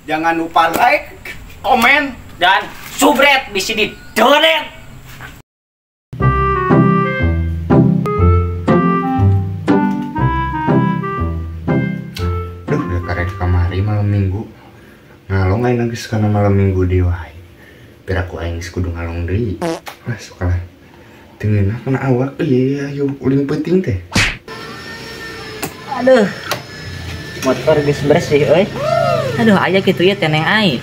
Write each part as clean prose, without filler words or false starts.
Jangan lupa like, komen, dan subscribe bisi di donet. Duh, udah karek kamari malam minggu. Ngalong aing geus kana malam minggu deui wae. Piraku aing geus kudu ngalong deui. Ah, suka lah. Teu ngeunah kana awak ieu ayo ulin peuting teh. Aduh. Motor geus bersih euy. Aduh, aya kitu ya teneng aing.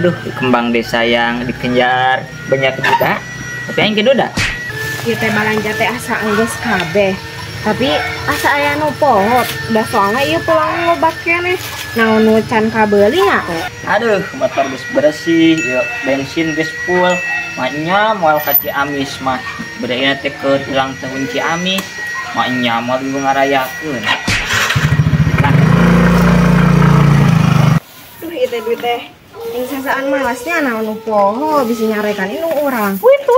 Aduh, kembang desa yang dikejar banyak juga. Tapi aing kitu da. Ieu teh balanja teh asa enggeus kabeh. Tapi asa aya nu poho, da soalna ieu pulang loba keneh. Naon nu can kabeuli nya? Aduh, motor geus bersih, ieu bensin geus full. Maknya moal ka Ciamis mah. Bedana teh keur ulang tahun Ciamis, maknya moal dulu ngarayakeun. Duh, ieu teh duit teh. Ing sasaan malasnya naon nu poho bisi nyarekan indung urang. Wih, tuh,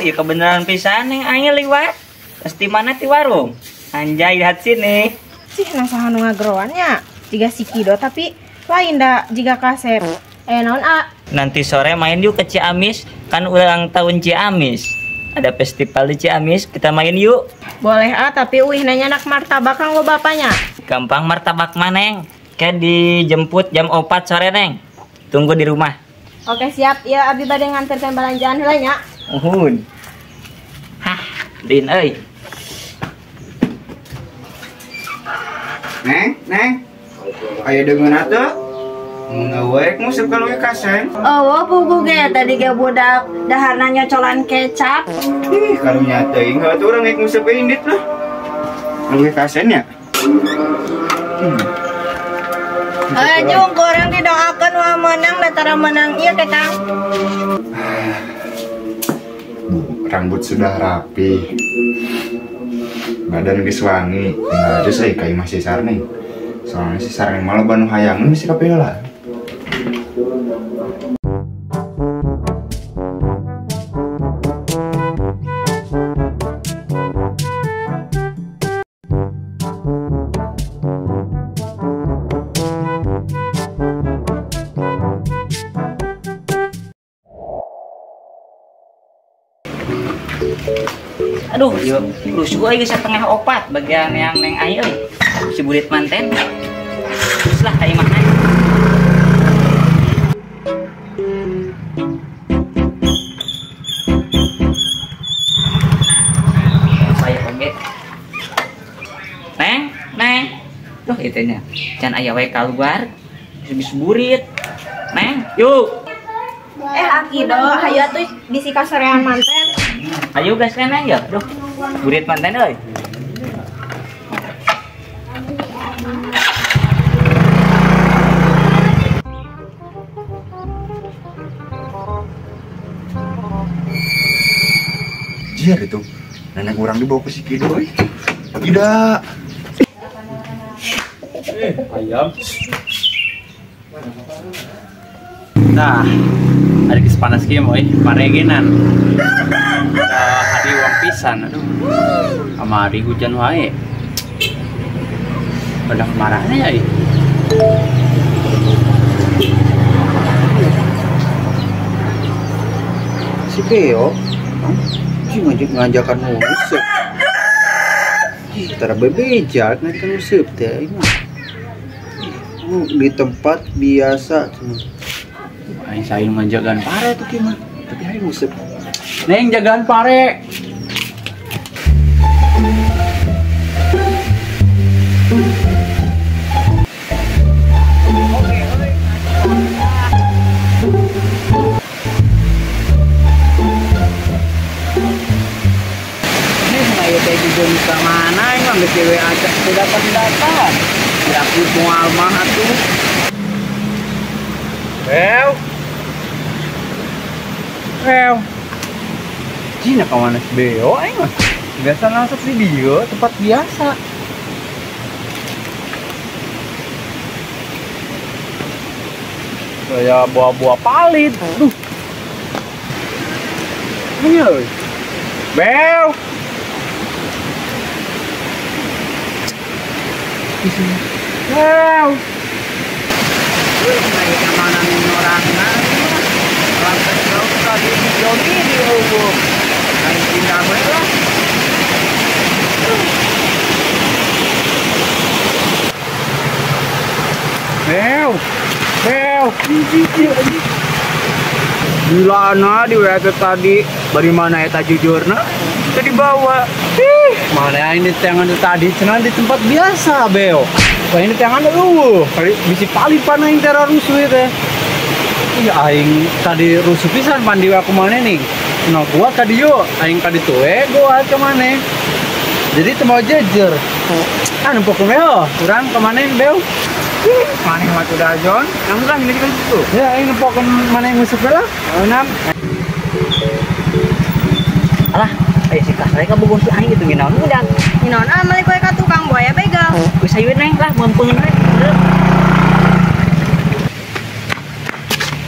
ieu kebenaran pisan yang aing liwat. Pasti mana ti warung? Anjay, lihat sini. Cih, nah saha nu ngageroan nya? Jiga si Kido tapi lain da jiga kasep. Naon a? Nanti sore main yuk ke Ciamis, kan ulang tahun Ciamis. Ada festival di Ciamis, kita main yuk. Boleh a, tapi uih nanya nak martabak kanggo bapaknya. Gampang martabak maneng. Kayak dijemput jam 4 sore neng. Tunggu di rumah. Oke siap, ya abi bade nganterkeun belanjaan heula nya. Uhun. Hah, lin euy. Neng, neng. Aya deungeun teu? Mun eueuh nguseup ka leuwih kaseng. Eueuh pugu ge tadi ge budak daharna nyocolan kecap. Ih, karunya teuing heuh atuh urang rek nguseup indit lah. Leuwih kasen nya. Jung kurang didoakeun wah menang datara menang ieu ke Kang. Rambut sudah rapi. Badan geus wangi, tinggal aja saya ka imah si Sarneng. Soalnya si Sarneng mah loba nu hayangeun bisi kapeula. Aduh, yuk, rusuh euy geus 3:30 bagian yang neng ai euy. Si burit manten. Terus lah ka imah. Nah, saya oge. Neng, neng. Duh, ieu teh nya. Can aya wae kaluar. Geus burit. Neng, yuk. Akido, hayu atuh bisi kasorean manten. Ayo gas neng ya, duh, burit manten euy. Jiar itu, nenek urang dibawa ke si Kido euy. Tidak. Ayam. Nah, ada geus panas kieu moy, paregenan. Hari uang pisan, aduh. Kamari hujan wae. Pada kemarahnya ya, ih. Si Beo, si ngajakan nguseup. Ih, tara bebeja ngajakan nguseup teh mah. Di tempat biasa cenah. Aing saya ngajakan pare tuh kieu mah, tapi aing nguseup. Neng jagaan pare. Ini ayo teh juga ka mana aing mah geus dewe aja teu datang-datang. Aku moal mah atuh. Beo. Beo. Cina kawan si Beo aing mah. Biasa langsung di dia tempat biasa. Kayak buah-buah palit. Duh. Ayo. Beo. Beo. Mana Beo. Beo. Gila na di WA tadi. Bari mana eta jujurna? Tadi bawa. Ih, mana ini tangan tadi cenah di tempat biasa, Beo. Wah ini tangan eueuh. Kali bisi palipan aing teh rusuh teh. Iya aing tadi rusuh pisan pan di aku mana nih. Nah gua tadi yo aing tadi tuh gua ke mana. Jadi teu mau jejer. Ah nempo kumaha urang ka maneh Beo. Maneh mah udah John. Kamu kan ini kan situ. Ya aing nempokeun maneh ngusuk lah. Enam. Alah, aya si kasare ka bogoh si aing gitu nginaon budak. Nginaon ah meuli koe ka tukang buaya begal. Geus hayu neng lah meumpeun we.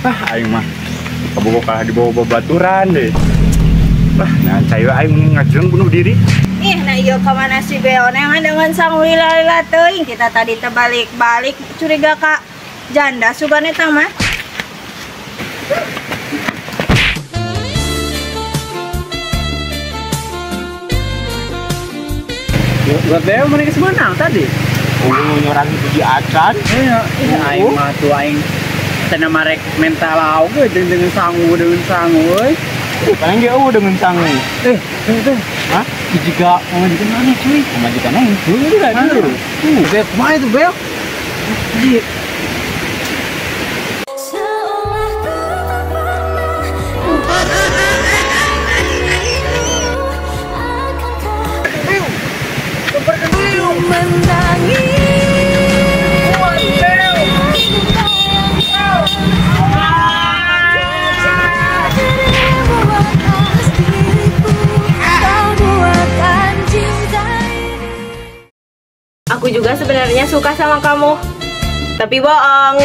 Ah aing mah kabogoh kalah dibawa babaturan deh. Lah, nah cayo aing ngajeng bunuh diri. Ih, nah iya kemana si Beo nengan dengan sang lila-lila teuing kita tadi terbalik-balik curiga ka janda sugan eta mah. Buat Beo mana geus meunang tadi? Oh, nyorang hiji acan. Iya, aing mah tuh aing teu marek mental oge dengan sangu euy. Paling ge eueuh dengan sangu. Eh. Hah? Jika pamajikan mana cuy? Pamajikan aing. Mana? Beo, kumaha itu Beo? Aku juga sebenarnya suka sama kamu, tapi bohong.